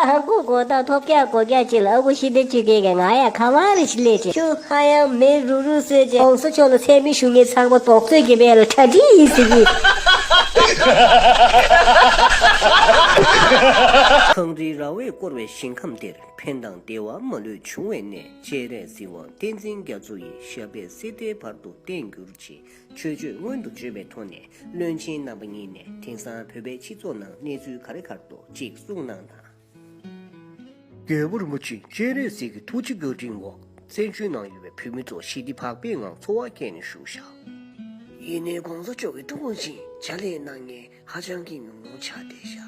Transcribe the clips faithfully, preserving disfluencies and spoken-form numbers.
ཨ་ཁུ་མགོ་ཐག་ཐོབ་རྒྱག་མགོ་རྒྱག་ཅིག་ལ་ཨ་ཁུ་ཤི་དེ་ཅི་གེ་གེ་ང་ཡ་ཁ་བ་རི་ཤི་ལེ་ཅི་ཁྱོད་ཧ་ཡང་མེ་རུ་རུ་ཟེར་ཅི་གོང་ས་མཆོག་ལ་ཚད་མེད་ཞུ་ངེས་ཚང་མ་དོག་ཚོད་ཀྱི་མེ་ལ་གྲ་སྒྲིག་ཡིན་ཟེར་གི། གངས་རིའི་ར་བས་བསྐོར་བའི་ཞིང་ཁམས་འདིར། ཕན་དང་བདེ་བ་མ་ལུས་འབྱུང་བའི་གནས། སྤྱན་རས་གཟིགས་དབང་བསྟན་འཛིན་རྒྱ་མཚོ་ཡི། ཞབས་པད་སྲིད་མཐའི་བར་དུ་བརྟན་གྱུར་ཅིག་ཆོས་སྤྱོད་སྔོན་དུ་བརྗོད་པའི་ཐོག་ནས། བློན་ཆེན་རྣམ་པ་གཉིས་ནས་དེང་སང་བོད་པའི་སྤྱི་ཚོགས་ནང་གནས་ཚུལ་ག་རེ་ག་རེ་འདུག་ཅིག་གསུང་གནང་དང་། རྒྱལ་བ་རིན་པོ་ཆེ་སྤྱན་རས་གཟིགས་ཀྱི་ཐུགས་རྗེ་བཀའ་དྲིན་འོག་བཙན་བྱོལ་ནང་ཡོད་པའི་བོད་མི་ཚོ་ཞི་བདེ་བག་ཕེབས་ངང་འཚོ་བ་སྐྱེལ་ནས་བཞུགས་ཤག་ཡིན་ནའི་གོང་ས་མཆོག་གི་ཐུགས་དགོངས་བཞིན་ཕྱག་ལས་གནང་མཁན་ཧ་ཅང་གི་ཉུང་ཉུང་ཆགས་བསྡད་ཤག་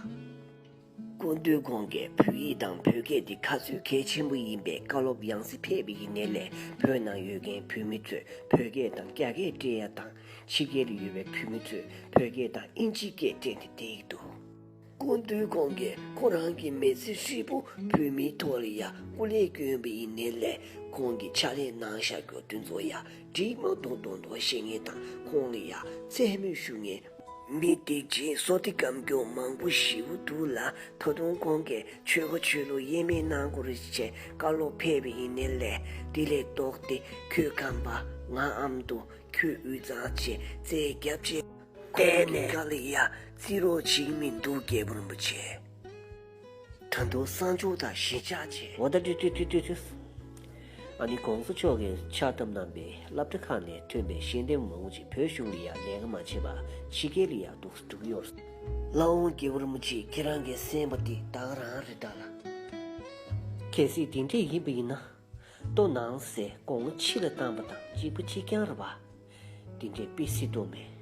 སྐུ་མདུན་ཁོང་གིས་བོད་ཡིག་དང་བོད་སྐད་དེ་ག་ཚོད་གལ་ཆེན་པོ་ཡིན་པའི་བཀའ་སློབ་ཡང་སེ་ཕེབས་པ་ཡིན་ནའི་ལས། བོད་ནང་ཡོད་མཁན་བོད་མི་ཚོས་བོད་སྐད་དང་རྒྱ་སྐད་སྤྲད་ཡ་དང་། ཕྱི་རྒྱལ་ལ་ཡོད་པའི་བོད་མི་ཚོས་བོད་སྐད་དང་ཨིན་ཇིའི་སྐད་སྤྲད་ནས་བསྡད་ཀྱི་འདུག་སྐུ་མདུན་ཁོང་གིས་ཁོ་རང་གི་མི་ཚེ་ཧྲིལ་པོ་བོད་མིའི་ཐོག་ལ་ཡ་སྐུ་ལས་བསྐྱོན་པ་ཡིན་ནའི་ལས། ཁོང་གིས་ཕྱག་ལས་གནང་བཞག་རྒྱུ་དེ་ཚོ་ཡ་འགྲིག་མ་འདུག་མདོག་མདོག་བཤད་མཁན་དང་། ཁོང་ལ་ཡ་རྩེད་མོ་གཞུ་མཁན། མི་སྡིག་ཅན་བསོད་བདེ་སྐྱབས་མགོན་མང་པོ་ཞེ་པོ་འདུག་ལ། ད་དུང་ཁོང་གིས་ཆོལ་ཁ་ཆོས་ལུགས་དབྱེ་མེད་གནང་དགོས་རེད་ཅེས་བཀའ་སློབ་ཕེབས་པ་ཡིན་ནའི་ལས། དེ་ལས་ལྡོག་སྟེ་ཁྱོད་ཁམས་པ་ང་ཨ་མདོ་ཁྱོད་དབུས་གཙང་ཅེས་རྩོད་རྒྱབ་བྱས། ཁོང་གི་བཀའ་ལ་ཡ་བརྩི་རོགས་བྱེད་ཀྱི་མི་འདུག་རྒྱལ་པོ་རིན་པོ་ཆེ། ད་དུང་གསང་སྤྱོད་དང་གཞིས་ཆགས་བྱས། འོ་ད་ཏུ་ཏུ་ཏུ་ཏུ་ཏུ། ཨ་ནི་གོང་ས་མཆོག་གིས་ཕྱག་བཏབ་གནང་པའི་སློབ་གྲྭ་ཁག་ནས་ཐོན་པའི་ཤེས་ལྡན་མང་པོ་ཅིག་བོད་གཞུང་ལ་ཡང་ལས་ཀ་མ་བྱས་པར་ཕྱི་རྒྱལ་ལ་ཡང་འདུག་སེ་འགྲོ་གི་ཡོད་རེད། ལགས་འོང་རྒྱལ་བ་རིན་པོ་ཆེ། ཁྱེད་རང་གིས་གསན་པ་དེ་ད་ག་རང་རེད་ད་ལ། གལ་སྲིད་དེ་འདྲས་ཡིན་པ་ཡིན་ན། ལྟོ་ནང་ཟས་གོང་ཕྱི་ལ་བཏང་པ་དང་གཅིག་པ་གཅིག་རྐྱང་རེད་པ། དེ་འདྲས་དཔེ་སྲིད་དོ་མེད།